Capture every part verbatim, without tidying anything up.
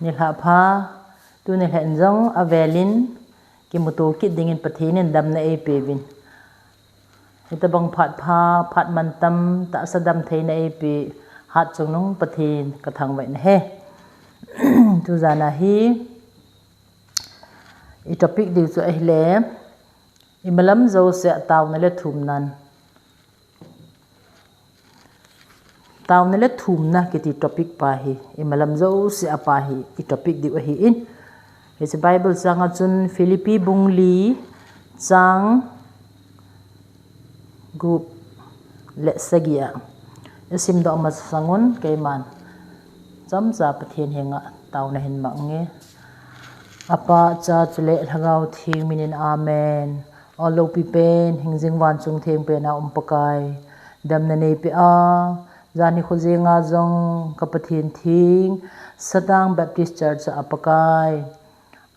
Nilhah pha, tuni hin jong avelin kimuto kit dingin Pathen in damna eipeuvin. Hitabang phat pha, phat mantam, tahsa damtheina eipeh Hatchungnung Pathen kathangvah in ahi. Tujana hi i topic diu chu ahile, imalam jousea taona le thumnan. Taona le thumna kiti topic pa hi, imalam jousea pa hi, i topic diu ahin. Hiche Bible chang a chun Philippi bung li chang gup le sagi a. Isimdoh masang un keiman chomcha Pathen henga taona hin mang inge. Apa, Cha chule Lhagao Theng minin amen. Ol loupi pen, hingjing vanchung theng pen a um Pakai, damna neipeh a, jani khojenga jong ka Pathen theng, Satang Baptist Church a Pakai,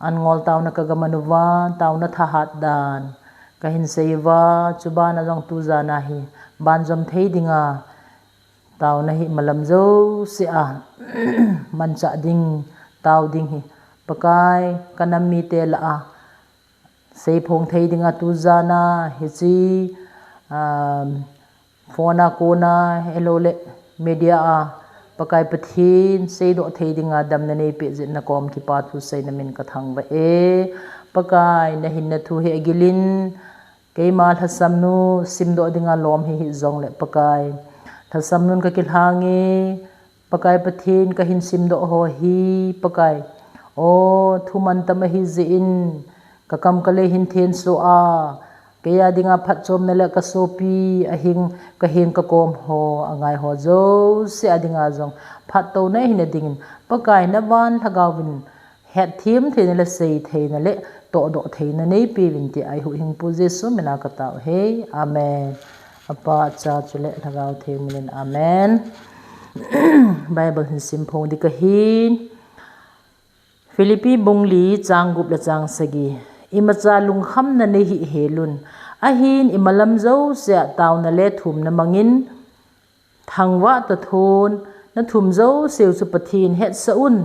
an ngol taona ka gaman uva, taona thahat dan kahin sei uva, chubana jong tujana hi banjom thei dinga, taona hi malam jousea manchah ding, tao ding hi Pakai, ka nam mite lah a seiphong thei dinga tujana hiche, um, phone a kona, ahilou le media a Pakai Pathen seidoh thei dinga damna neipeh jeh in nakom kipa thu seina min kathangvah e. Pakai, nahinna thu hi agilin, keima lhasamnu simdoh dinga lom hi hijongle Pakai, lhasamnun kakilhang e, Pakai Pathen kahin simdoh ho hi, Pakai, o, thu mantam ahi jeh in, ka kam ka lei hin thenso a, kei a dinga phatchomna le ka sopi, ahing, ka heng ka kom ho, angai ho jouse a dinga jong phattouna hina dingin, Pakai, na van Lhagao vin hetthem theina le sei theina le tohdoh theina neipeuvin tia i huhhingpu Jesu mina katao e. Amen. Apa, Cha chule Lhagao Theng minin amen. Bible hin simphong ding kahin. Philippi bung li chang gup le chang sagi. Imacha lungkhamna neihih helun. Ahin imalam jousea taona le thumna mangin, thangvah ta thon, na thum jouseu chu Pathen hetsah un.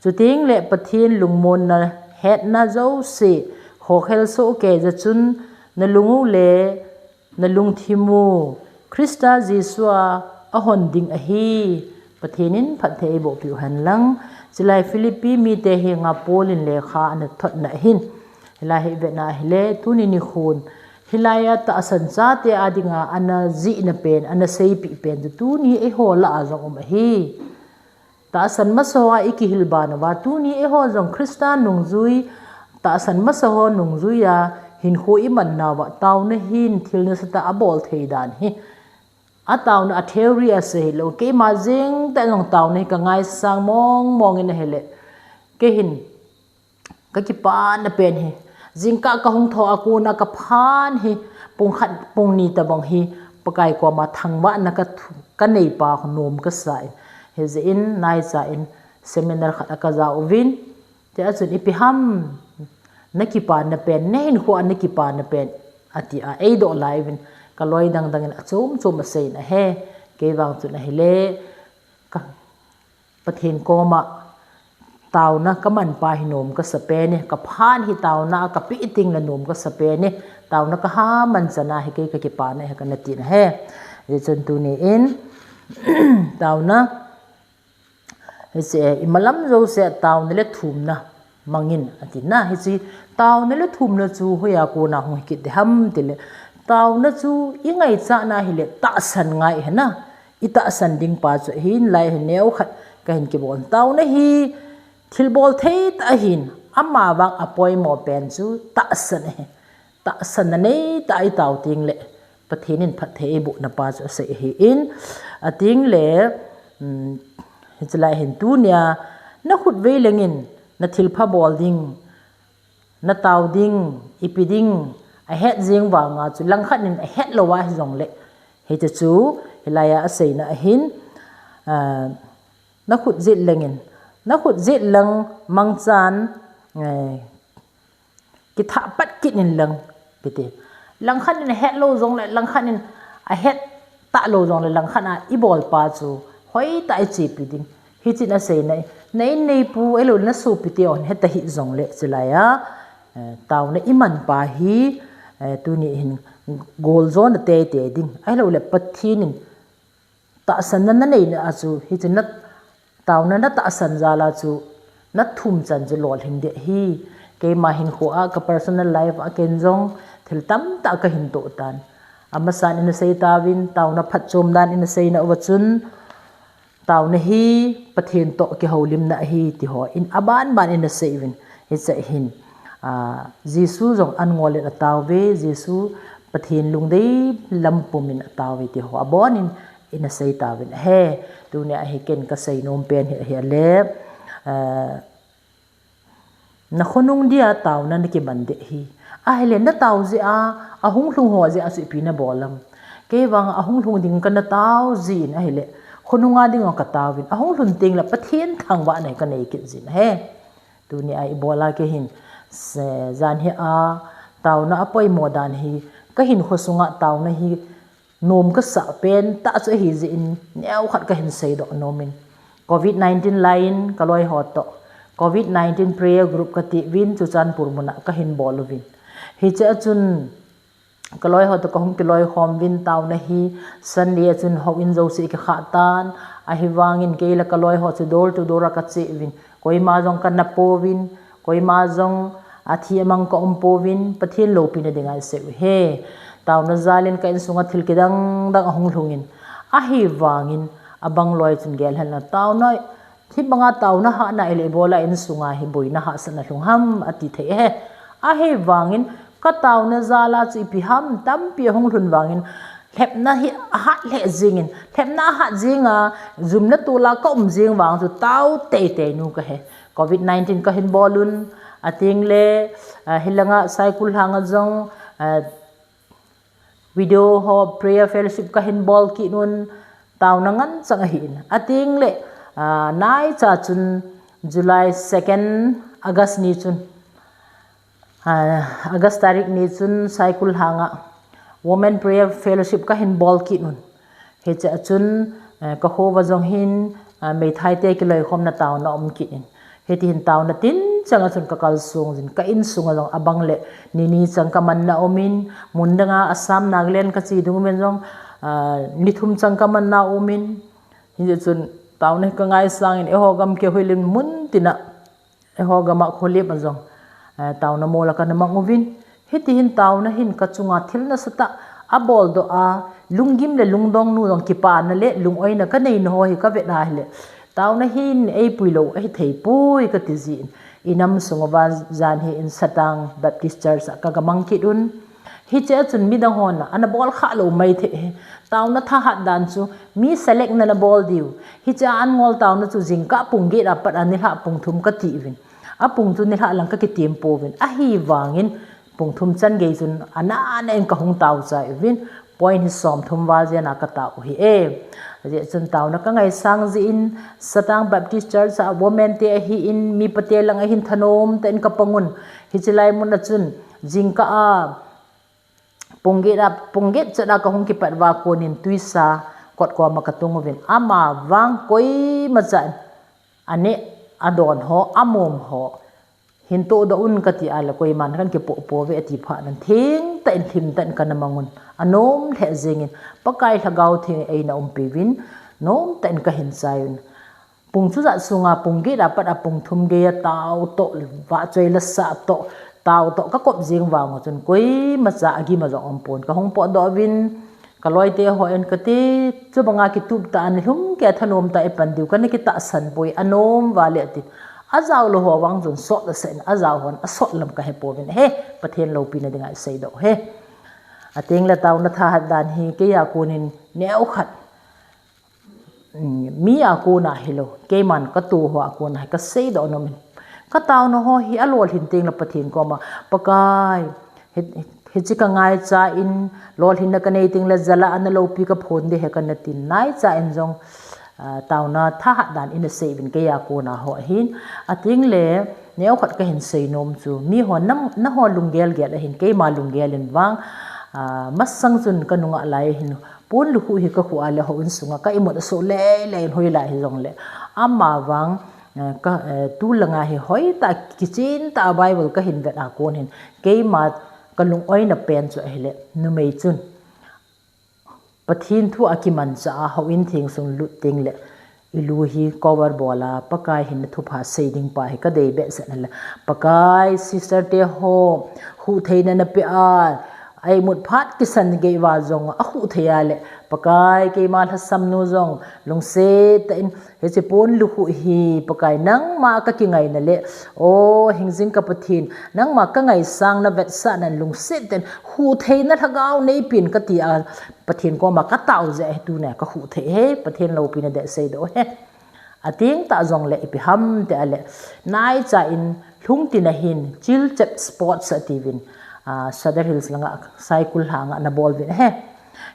Chuteng le Pathen lungmonna hetna jouse khokhel soh kei jeh chun, na lung u le na lungthim u Christa Jesu a ahon ding ahi. Pathen in phatthei eiboh piu hen lang. Chulai Philippi mite henga Paul in lekha ana thotna ahin. Hilai hi vetna ahile, tuni nikhon hilai a tahsan chate a dinga ana jihna pen, ana seipeh pen chu tuni eiho lah a jong um ahi. Tahsan masa ho a i kihil ban uva, tuni eiho jong Christa nungjui, tahsan masa ho nungjui a hinkho i man nauva, taona hin thil nasatah a abol thei dan hi. A taona a theory a sei hilou, keima jeng tah jong taona hi ka ngaisang mong mong in ahile, kei hin ka kipana pen hi, jingkah ka hung thou a kona ka phan hi, pung khat, pung ni tabang hi, Pakai koma thangvahna ka thu, ka nei pa nom ka sa in. Hijeh in, naicha in seminar khat a ka ja uvin, tia chun ipi ham, na kipana pen, na hinkho a na kipana pen, ati a, eidoh lai uvin, ka loi dang dang in achom chom a sei in ahi, kei vang chun ahile, ka, Pathen koma taona ka man pa hi nom ka sa pen e, ka phan hi taona a ka peh teng le nom ka sa pen e, taona ka ha man chan a hi kei ka kipana hi ka na tina ahi. Hijeh chun tuni in, taona, hiche, imalam jousea taona le thumna mangin, ati na, hiche taona le thumna chu hoiya kona hung hi kit ding ham tile, taona chu i ngaichat na hile tahsan ngai ahi na, i tahsan ding pa chu ahin, lai hi neo khat ka hin kibol. Taona hi thilbol thei tah ahin, ama vang a poimo pen chu tahsan ahi. Tahsan na nei tah a i tao teng le, Pathen in phatthei eiboh na pa chu asei ahin, ateng le, um, hiche lai hin tunia, na khut vei lengin, na thilpha bol ding, na tao ding, ipi ding, ahet jeng vanga chu langkhat in ahet lou a hijongle. Hiche chu, hilai a aseina ahin, ah, na khut jet lengin, na khut jet lang mangchan, eh, kithah pat kit in lang, kiti. Langkhat in ahet lou jongle, langkhat in ahet talou jongle, langkhat a i bol pa chu hoitah a i chepi ding. Hichun asei na, na in neipu, ahilou le na sopite hon heta hih jongle, chulai a, eh, taona iman pa hi, eh, tuni hin goljona teitei ding. Ahilou le Pathen in tahsanna na neina a chu, hichun na taona na tahsan jal a chu, na thum chan chu lolhing ding ahi. Keima hinkho a ka personal life a ken jong thil tamtah kahin toh tan. Amasan ina sei tauvin, taona phatchom dan ina sei nauva chun, taona hi Pathen toh kihoulimna ahi ti ho in aban ban ina sei uvin. Hiche hin, ah, Jesu jong an ngol in atao uve, Jesu Pathen lungdei lam pum in atao uve ti ho abon in ina sei tauvin ahi. Tunia hi ken kasei nom pen hi, ahile, ah, na khonung dia taona na kiman ding ahi. Ahile na tao jeh a, ahung lhung ho jeh a chu ipi na bol am. Kei vang ahung lhung ding kana tao jin ahile, khonung a ding a katao vin. Ahung lhun teng le Pathen thangvahna hi kanei kit jin ahi. Tunia ibol a kei hin, se, jan hi a, taona apoimo dan hi, kahinkho sunga taona hi, nom kasah pen tah chu ahi jeh in, neokhat kahin seidoh nom in. Covid nineteen lai in kaloi ho toh, Covid nineteen prayer group kati uvin Churachandpur mun a kahin bol uvin. Hiche a chun kaloi ho toh kahung kiloi khom uvin, taona hi Sunday a chun houin jouse kikhah tan, ahivangin kei le kaloi ho chu door to door a kache uvin. Koima jong kana pouvin, koima jong athi amang ka um pouvin, Pathen loupina dinga isei u ahi. Taona jal in ka insunga thil kidang dang ahung lhung in. Ahivangin abang loi chun gel hen lang, taona, hibanga taona hahna ahile ibol a insunga hi boina hahsatna lhung ham ati thei ahi. Ahivangin ka taona jal a chu ipi ham tampi ahung lhun vangin, lhepna hi ahat lheh jingin, lhepna ahat jinga, jum le tol a ka um jing vang chu tao teitei nu kahi. Covid nineteen kahin bol un, ateng le, ah, hilanga Saikul lhanga jong, ah, video ho prayer fellowship kahin bol kit un, taona ngen chang ahin. Ateng le, ah, naicha chun July second, August ni chun, ah, August tarik ni chun Saikul lhanga Women Prayer Fellowship kahin bol kit un. Hiche a chun, eh, ka kho uva jong hin, ah, meithai te kiloikhomna taona um kit in. Hiti hin taona tin chang a chun ka kalsong jin, ka insunga jong abang le ni ni chang ka manna um in, mun dang a Assam, Nagaland kache ding um in jong, ah, ni thum chang ka manna um in. Hiche chun taona hi ka ngaisang in, eiho gam keu hel in mun tin a, eiho gam a kholep a jong, eh, taona mol a kana mang uvin. Hiti hin taona hin ka chunga thil nasatah abol doh a, lunggim le lungdong nu jong kipana le lungoina kanei na ho hi ka vet a ahile, taona hin eipui lou ahi thei poi kati jin. Inam sung uva jan hi in Satang Baptist Church a ka gamang kit un. Hiche a chun midang hon ana bol kha lou mai thei hi. Taona thahat dan chu mi select na na bol diu. Hiche a an ngol taona chu jingkah pung get a pat a nilhah pung thum kati uvin. Apung chu nilhah lang ka kitem pouvin. Ahivangin pung thum chan gei chun ana ana in ka hung tao chai uvin. Point hi som thum val jen a ka tao u hi e. Ajeh chun taona ka ngaisang jeh in Satang Baptist Church a women te ahin, mipa te lang ahin thanom tah in ka pang un. Hiche lai mun a chun jingkah a pung get a, pung get chet a ka hung kipat uva kon in tuisa kot koma ka tung uvin. Ama vang koima chan, aneh adon ho, amom ho, hin toh doh un kati a le koiman kan kipoh pouve ati phat nan theng tah in, lhim tah in kana mang un. Anom lheh jeng in, Pakai Lhagao Theng in eina umpi uvin, nom tah in kahin chai un. Pung chujat sunga pung get a pat a pung thum gei a tao toh, vahchoi la sah toh, tao toh ka kop jeng vang u chun koima cha agim a jong um pon. Ka hung potdoh uvin, ka loi te hon kati, chubanga kitup tah a nilhum kei a thanom tah a ipan diu, kana kitahsan poi, anom vale atin. Ajao lou ho vang chun sot asah in, ajao hon asot lam ka he pouvin ahi, Pathen loupina dinga isei doh u ahi. Ateng le taona thahat dan hi kei a kon in neokhat, um, mi a kon a hilou, keiman ka toh ho a kon a hi ka seidoh nom in. Ka taona ho hi alolhin teng le Pathen koma, Pakai, hi, hiche ka ngaicha in, lolhinna ka nei teng le jal a ana loupi ka phong ding ahi kana tin, naicha in jong, ah, taona thahat dan ina sei uvin kei a kon a ho ahin. Ateng le neokhat kahin sei nom chu, mi ho nam, na ho lunggel gel ahin, keima lunggel in vang, ah, masang chun ka nungah lai ahin, pon lukhuh hi ka khuh a le houin sunga ka imut asoh lei lei in, hoilai hijongle, Ama vang, eh, ka, eh, tu langa hi hoitah kichen tah a Bible kahin vet a kon hin, keima kalung-oina pen chu ahile, numei chun Pathen thu a kimanchah a houin theng sung lut teng le, ilu hi cover bol a, Pakai hin nathupha sei ding pa hi kadei behseh na le, Pakai, sister te ho, huhtheina napeh a, a imut phat kisan gei uva jong ahuhthei a le, Pakai, keima lhasam nu jong lungset tah in, hiche pon lukhuh hi, Pakai, nangma kakingaina le, o, hingjing ka Pathen, nangma kangaisang na vetsahnan lungset tah in, huhtheina lhagao neipeh in kati a, Pathen koma katao jeh a hi tuni a kahuhthei e, Pathen loupina deh seidoh e. Ateng tah jongle ipi ham tia le, naicha in lhungtin a hin Chilchet Sports atiuvin, ah, Sadar Hills langa Saikul langa ana bol uvin ahi.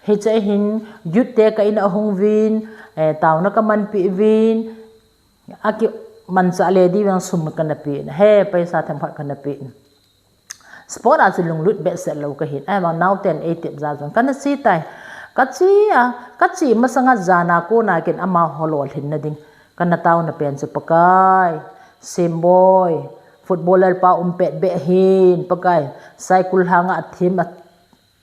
Hiche a hin youth te ka in a ahung uvin, eh, taona kamanpi uvin, akimanchah le diuvin sum kana pen ahi, paisa themkhat kana pen. Sport a chu lunglut behseh lou kahin, ahivang naoten eitep jeh jong kana che tai. Kache a, kache masanga jan a kona ken amaho lolhinna ding kana taona pen chu, Pakai, Semboi, footballer pa um pet beh hin, Pakai, Saikul langa athem a,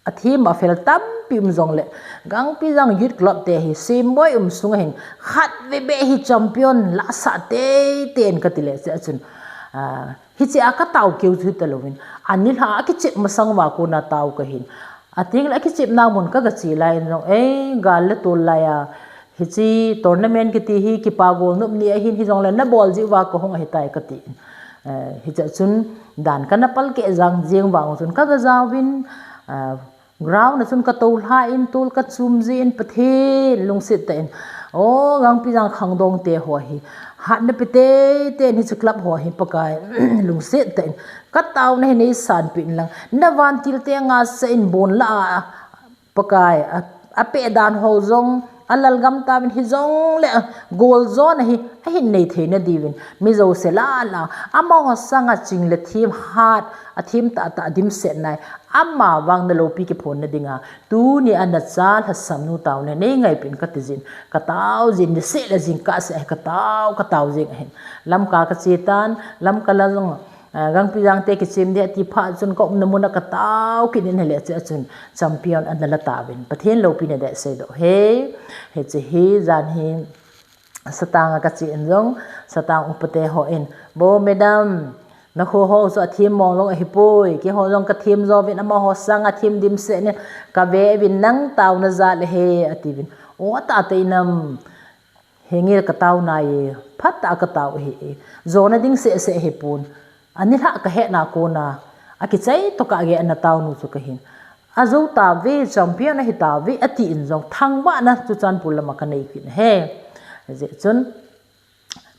athem a fel tampi um jongle, Gangpijang Youth Club te hi Semboi um sunga hin khatvei beh hi champion lahsah teitei in kati le cheh a chun, ah, hiche a katao keu chu hitalouvin, anilhah a kichep masang uva kona tao kahin. Ateng le akichepna mun kagache lai in jong, ei, gal le tol lai a, hiche tournament kiti hi kipa golnop ni ahin, hijongle nabol jeh uva kahung ahitai kati in. Eh, hiche a chun dan kana palkeh jang jeng vang chun kaga jaovin, ah, ground a chun katoulha in, tol kachum jin, Pathen lungset tah in, o, Gangpijang khangdong te ho hi hatna pe teitei in, hiche club ho hi, Pakai, lungset tah in kataona hi neisanpeh in lang, navantil te ngasah in bon lah a, Pakai, a, apeh dan ho jong alalgam tauvin, hijongle goal jona hi ahin nei theina diuvin, mi jouse lah a, amaho sanga ching le them, hat, athem tahtah dimset nai, ama vang naloupi kiphonna dinga tuni a nacha lhasam nu taona neingaipeh in kati jin, katao jin, niseh le jingkah seh a katao, katao jing ahin. Lamka kache tan, Lamka la jong, ah, Gangpijang te kichem ding ati phat chun kaumna mun a katao kit in ahile cheh a chun champion ana la tauvin, Pathen loupina deh seidoh e. Hiche hi jan hi satang a kache in jong, satang upa te ho in, Bo, madam, nakho ho chu athem mong jong ahipoi, keiho jong kathem jouvin, amaho sanga them dimset in kave uvin, nang taona jal ahi atiuvin. O, ata tei nam, henge katao nai e, phatah a katao ahi e, jona ding sehseh ahipon, anilhah kahetna kona akichai tokah gei ana taonu chu kahin. Ajou tauve, champion ahi tauve atin jong thangvahna chu Churachandpur lama kanei kit ahi. Hijeh chun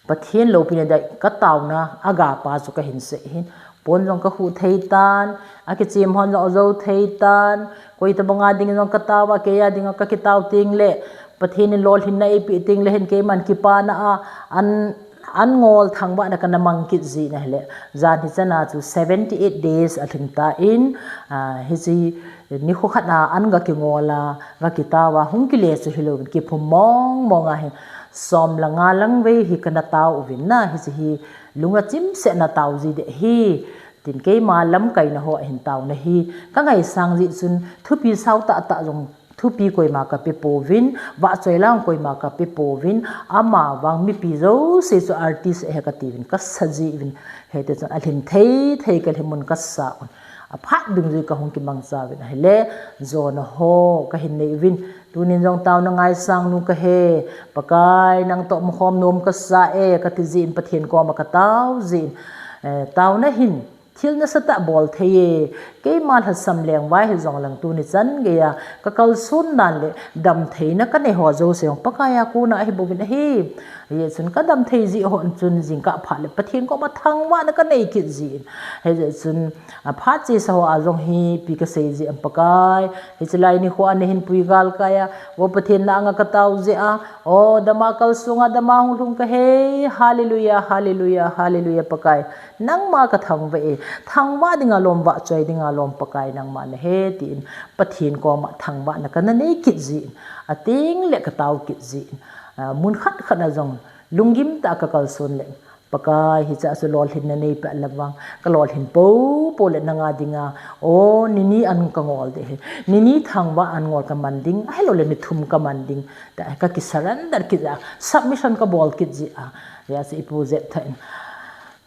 Pathen loupina dei kataona agapa chu kahin sei hin. Pon jong kahuh thei tan, akichem hon jong ajou thei tan, koi tabanga ding jong katao a, keiya dinga kakitao teng le, Pathen in lolhinna eipeh teng le hin keiman kipana a, an, an ngol thangvahna kana mang kit jin ahile. Jan hi chana chu seventy eight days alhing tan, ah, hiche nikho khat a an gakingol a, gakitao a, hung kile chu hilouvin kiphum mong mong a hin, som le nga lang vei hi kana tao uvin na, hiche hi lunga chimset na tao ji deh hi, tin keima lamkaina ho ahin taona hi kangaisang jeh chun thupi sao tahtah jong thupi koima kape pouvin, vahchoi lang koima kape pouvin, ama vang mipi jouse chu artist ahi katiuvin kasa jiuvin, hiti chun alhin thei thei kalhin mun kasa un. Aphat dungjui kahung kimangcha uvin ahile, jona ho kahin nei uvin, tunin jong taona ngaisang nu kahi, Pakai nang toh umkhom nom kasa e kati jin, Pathen koma katao jin, eh, taona hin thil nasatah bol thei e, keima lhasam lengvai hijong lang tuni chan geiya kakalson dan le damtheina kanei ho jouse jong Pakai a kona ahi bouvin ahi. Hijeh chun kadam thei jeh hon chun jingkah phat le Pathen koma thangvahna kanei kit jin. Hijeh chun aphat chesa ho a jong hi ipi kasei ji em Pakai, hiche lai nikho a nahin pui galkai a, O Pathen na anga katao jeh a, O dama kalsong a dama hung lhung kahi, Hallelujah, Hallelujah, Hallelujah Pakai. Nangma kathangvah e, thangvah dinga lom, vahchoi dinga lom Pakai nangma nahi, tin Pathen koma thangvahna kana nei kit jin, ateng le katao kit jin, ah, mun khat khat a jong Lunggim tah a ka kalson le, Pakai, hiche a chu lolhinna nei peh le vang, ka lolhin popo le nanga dinga, o, nini an ka ngol ding ahi, nini thangvah an ngol ka man ding, ahilou le ni thum ka man ding, tia ka ki surrender kit jeh a, submission ka bol kit jeh a, hijeh a chu i Pu Zeptha in,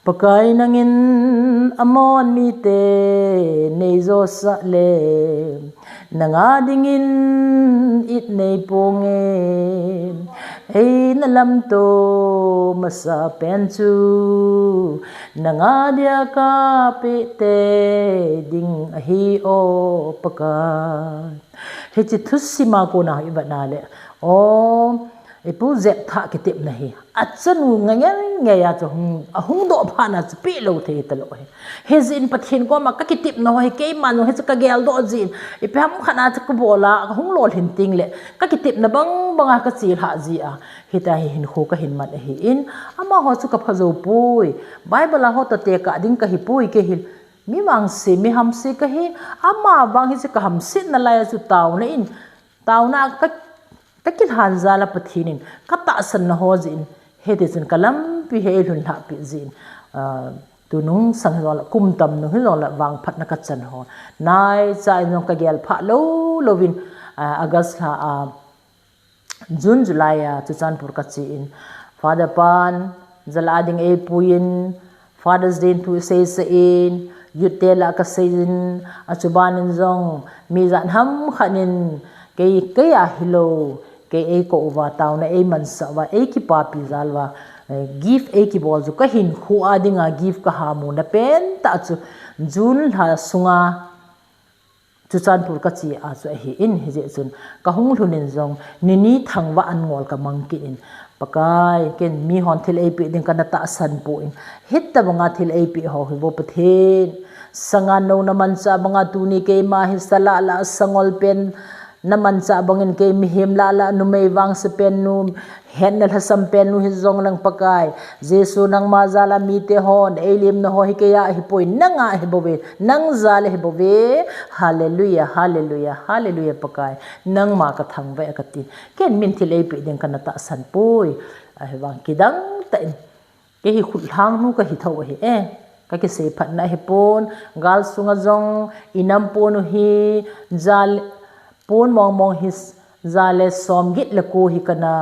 Pakai nangin Ammon mite nei josah le, nanga dingin it nei ponge, eina lamto masa pen chu, nanga dia ka peh tei ding ahi o Pakai. Hiche thusim a kona i vet na le, o, i Pu Zeptha kitepna hi, achanu ngai ngai a chu hung, ahung doh phat na chu peh lou thei talou ahi. Hijeh in Pathen koma ka kitepna ho hi keiman jong hiche ka geldoh jeh in, ipi ham khat a chu ka bol a, ka hung lolhin teng le, ka kitepna bang bang a ka chelhah jeh a, hitia hi hinkho ka hin man ahin, amaho chu ka pha jou poi, Bible a ho toh tekah ding ka hi poi, kei hi mi vangse, mi hamse ka hi, ama vang hiche ka hamsetna lai a chu taona in, taona ka, ka kilhan jal a Pathen in ka tahsanna ho jeh in, hiti chun ka lampi hi eilhun lhah peh jeh in, ah, tunung sang hi jong le, kum tam nung hi jong le, vangphatna ka chan ho, naicha in jong ka gel phah lou louvin, ah, August lha a, June, July a Churachandpur ka che in, Father pan jal a ding eipuiyin, Father's Day thu seisah in, youth te lah ka seiyin, achuban in jong mi jat ham khat in kei, kei a hilou, kei eikou uva, taona eimansah uva, eikipapi jal uva, eh, gift eikibol chu ka hinkho a dinga gift ka hamuna pen tah chu June lha sunga Churachandpur ka che a chu ahin, hijeh chun ka hung lhun in jong, nini thangvah an ngol ka mang kit in, Pakai, ken mihon thil eipeh ding kana tahsan poi, hitabanga thil eipeh ho hi vo Pathen, sangan nou na manchah banga tuni keima hi sa lah lah sangol pen na manchah bangin kei mihem lah lah numei vangse pen nu, hetna lhasam pen nu hi jong lang Pakai, Jesu nangma jal a mite hon eilemna ho hi kei a ahipoi, nanga ahi bouve, nang jal a ahi bouve. Hallelujah, hallelujah, hallelujah Pakai. Nangma ka thangvah e kati. Ken min thil eipeh ding kana tahsan poi. Ahivang kidang tah in, kei hi khutlhang nu ka hi tho ahi e. Ka kiseiphatna ahipon, gal sunga jong, i nam pon u hi, jal, pon mong mong hi, ja le som get le ko hi kana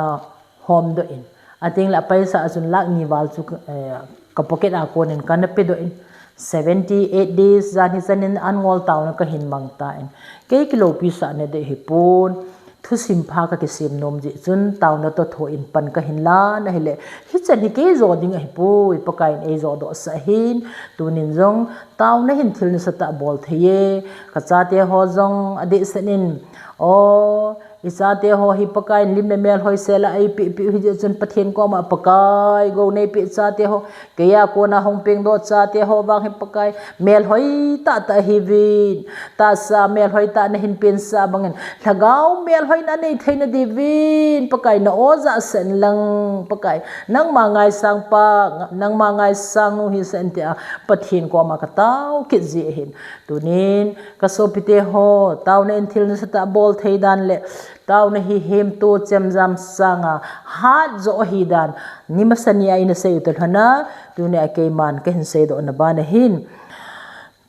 homdoh in. Ateng le apaisa a chun lakh ni val chu, eh, ka pocket a konin kana pedoh in. Seventy eight days jan hi chanin an ngol taona ka hin mang tan. Kei kiloupi sahna ding ahipon. Thusim pha ka kisem nom jeh chun taona toh thoh in pan ka hin lan ahile. Hichan hi kei jo ding ahipoi, Pakai in eijo doh sah ahin. Tunin jong taona hin thil nasatah bol thei e. Ka chate ho jong adehset in. O, i chate ho hi Pakai in lim le melhoi sela eipeh peh u hijeh chun Pathen koma Pakai gou neipeh chate ho. Kei a kona hung pengdoh chate ho vang hi Pakai, melhoi tahtah hiuvin. Tahsa melhoi tah nahin pensah bangin, lhagao melhoina nei theina diuvin, Pakai na o jahsah in lang, Pakai, nangma ngaisang pa, nangma ngaisang nu hisah in tia, Pathen koma ka tao kit jeh ahin. Tunin, ka sopite ho, taona in thil nasatah bol thei dan le, taona hi hemto chemjam sanga, hat jo ahi dan, ni masa ni a ina sei u toh lhona, tunia keiman kahin seidoh na bana hin.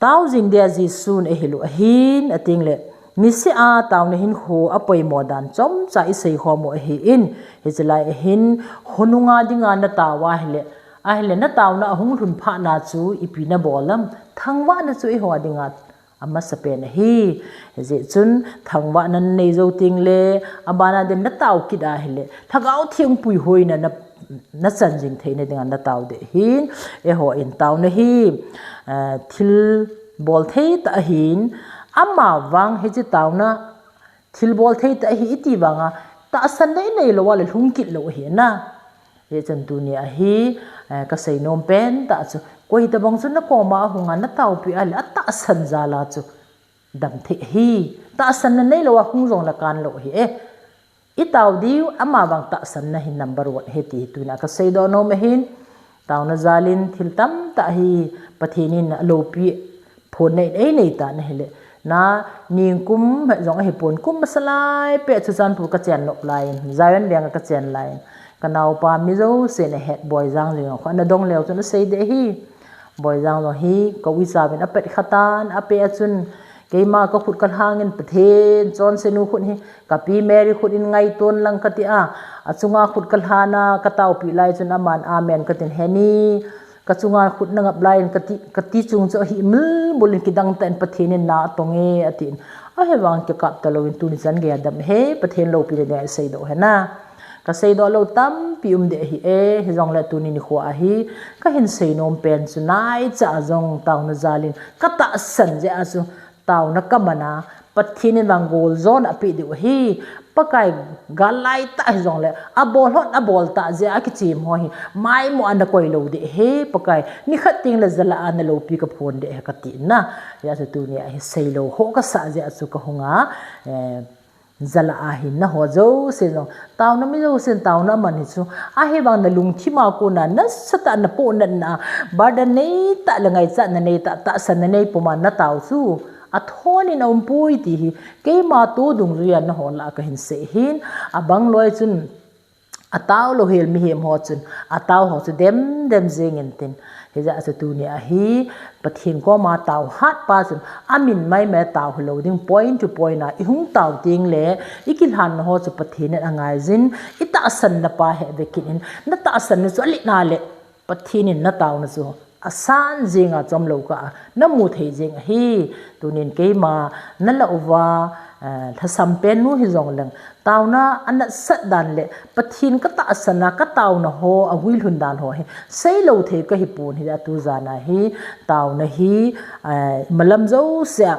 Tao jing dia Jesun eihil u ahin, ating le, niseh a taona hinkho apoimo dan chomcha isei khom u ahin, hichelai ahin, khonunga dinga natao ahile, ahile nataona ahung lhun phat na chu ipi nabol am, thangvahna chu eiho dinga amasapen ahi, hijeh chun thangvahna nanei jou teng le, abana din natao kit ahile, Lhagao Theng puihoina na, nachan jing theina dinga natao ding ahin, eiho in taona hi, eh, thil bol thei tah ahin, ama vang hiche taona, thil bol thei tah ahi iti vanga, tahsanna inei lou a le lhung kit lou ahi na. Hichan tunia hi, eh, ka seinom pen tah chu, koi tabang chu nakoma ahunga nataopi ahile, atahsan jal a chu dam thei ahi. Tahsanna neilou a hung jong le kan lou ahi e. Itao diu, ama vang tahsanna hi number one ahi ti hi tunia ka seidoh nom ahin. Taona jal in thil tamtah hi Pathen in aloupi phonna in einei tan ahile. Na, ningkum jong ahipon, kum masa lai peh Churachandpur kachen nop lai in, Zion Veng a kachen lai in, Ka naopa mi jousen ahet Boijang jing a kho ana dong leu chun asei deh hi. Boijang jong hi ka uicha vin apet khatan, ape a chun keima ka khut ka lhang in Pathen chonsenu khut hi ka pi Mary khut in ngaiton lang ka ti a, achunga khut ka lhan a ka taopi lai chun aman amen ka tin heni. Ka chunga khut na ngap lai in ka ti, ka ti chung chu ahi mul mul in kidang tah in Pathen in na atong e atin. Ahivang kikap ta lou in tuni chan gei a dam he Pathen loupina ding a isei doh hena. Ka sei doh lou tampi um deh hi e, hijongle tuni nikho a hi ka hin sei nom pen chu naicha a jong taona jal in ka tahsan jeh a chu taona ka man a, Pathen in vang gol jon a apeh diu ahi. Pakai gal lai tah hijongle, abol hon abol tah jeh a kichem ho hi maimo a na koi lou deh he Pakai. Nikhat teng le jala a na loupi ka phong deh he ka ti na. Hijeh a chu tuni a hi sei lou ho ka sah jeh a chu ka hung a, eh, jala a hin na ho jouse jong, taona mi jousen taona aman hi chu. Ahivang na lungthim a kona nasatah a na pohnatna a, burden nei tah le ngaichatna nei tah, tahsanna nei pum a na tao chu athon in aum poi ti hi keima tu dungjuia na ho lah a ka hin sei hin, abang loi chun atao lou hel mihem ho chun atao ho chu dem dem jeng in tin. Hijeh a chu tuni a hi Pathen koma tao hat pa chun amin mai mai tao hilou ding, point to point a ihung tao teng le ikilhan na ho chu Pathen in angai jin, itahsanna pa he ve kit in, na tahsanna chu alet na le Pathen in na taona chu asan jeng a chom lou kah a na mu thei jeng ahi. Tunin keima na lah uva, eh, lhasam pen nu hijong leng, taona a nasat dan le Pathen ka tahsan a ka taona ho a guilhun dan ho hi sei lou thei ka hi pon, hijeh a tu jan a hi taona hi, eh, malam jouse a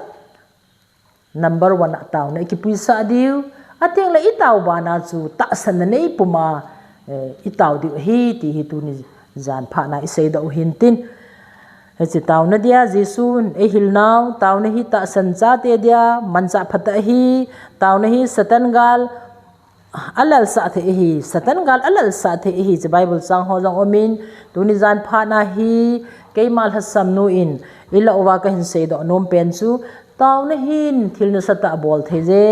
number one a taona i kipuisah diu. Ateng le i tao bana chu tahsanna nei pum a, eh, i tao diu ahi ti hi tuni jan phat na i sei doh u hin tin. Hiche taona dia Jesun ei hil nau, taona hi tahsan chate dia manchah phatah ahi, taona hi Satan gal a lalsah thei ahi, Satan gal a lalsah thei ahi, hiche Bible chang ho jong um in, tuni jan phat na hi keima lhasam nu in i lah uva ka hin sei doh nom pen chu, taona hin thil nasatah a bol thei je,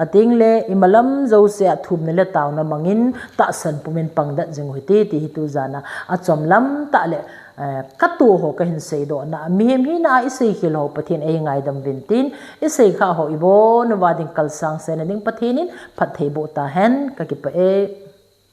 ateng le i malam jouse a thumna le taona mangin tahsan pum in pang det jing u hite ti hi tu jan a, achom lam tah le, eh, ka tu ho ka hin sei doh na, mihem hina a i sei khel ho Pathen ei ngaidam uvin tin, i sei kha ho i bon uva ding kalsang sena ding Pathen in phatthei boh ta hen, ka kipah e.